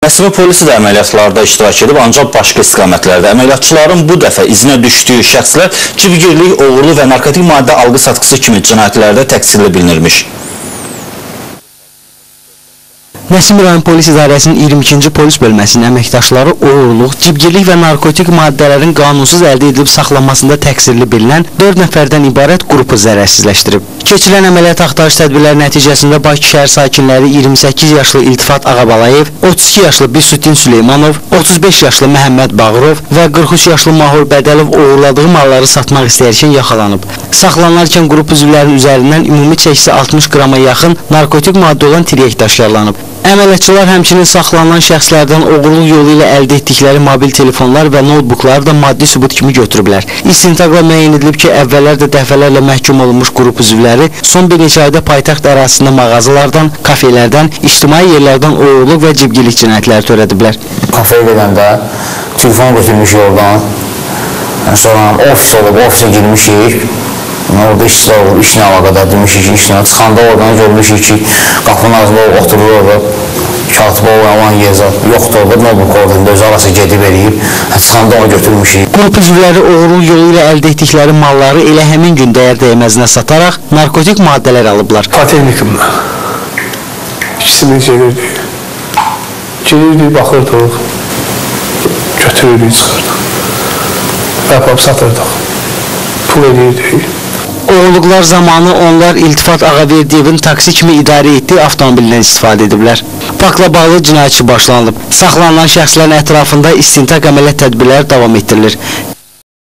Nəsimi polisi də əməliyyatlarda iştirak edib, ancaq başqa istiqamətlərdə. Əməliyyatçıların bu dəfə izinə düşdüyü şəxslər cibgirlik, oğurluq və narkotik maddə alqı-satqısı kimi cinayətlərdə təqsirli bilinirmiş. Nəsimi rayon polis idarəsinin 22-ci polis bölməsinin əməkdaşları oğurluq, cibgirlik və narkotik maddələrin qanunsuz əldə edilib saxlanmasında təqsirli bilinən 4 nəfərdən ibarət qrupu zərərsizləşdirib. Keçirilən əməliyyat axtarış tədbirləri nəticəsində Bakı şəhər sakinləri 28 yaşlı İltifat Ağabalayev, 32 yaşlı Bisuddin Süleymanov, 35 yaşlı Məhəmməd Bağırov və 43 yaşlı Mahur Bədəlov oğurladığı malları satmaq istəyərkən yaxalanıb. Saxlanılarkən qrup üzvlərinin üzərindən ümumi çəkisi 60 qrama yaxın narkotik maddə olan tiryək daşkarlanıb. Əməliyyatçılar həmçinin saxlanılan şəxslərdən oğurluq yolu ilə əldə etdikləri mobil telefonlar və noutbukları da maddi sübut kimi götürüblər. İstintaqla müəyyən edilib ki, əvvəllər də dəfələrlə məhkum olunmuş qrup üzvləri son bir neçə ayda paytaxt ərazisində mağazalardan, kafelərdən, ictimai yerlərdən oğurluq və cibgilik cinayətləri törədiblər. Kafeyə gedəndə telefon götürmüşük oradan, sonra ofis olub, ofisə girmişik. Orada işçilər olub, işlə əlaqədar demişik ki, işlə çıxanda oradan görmüşük ki, qapının ağzında oturur orada, katib olan yer yoxdur orada, notebook orada, indi özü arası gedib eləyib, çıxanda onu götürmüşük. Qrup üzvləri oğurluq yolu ilə əldə etdikləri malları elə həmin gün dəyər dəyməzinə sataraq narkotik maddələr alıblar. Patehnikumda ikisini gelirdik, gelirdik, baxırdıq, götürürdük, çıxırdıq, yapıb satırdıq, pul eləyirdik. Oğurluqlar zamanı onlar İltifat Ağaverdiyevin taksi kimi idarə etdiyi avtomobildən istifadə ediblər. Faktla bağlı cinayət işi başlanılıb. Saxlanılan şəxslərin ətrafında istintaq əməliyyat tədbirləri davam etdirilir.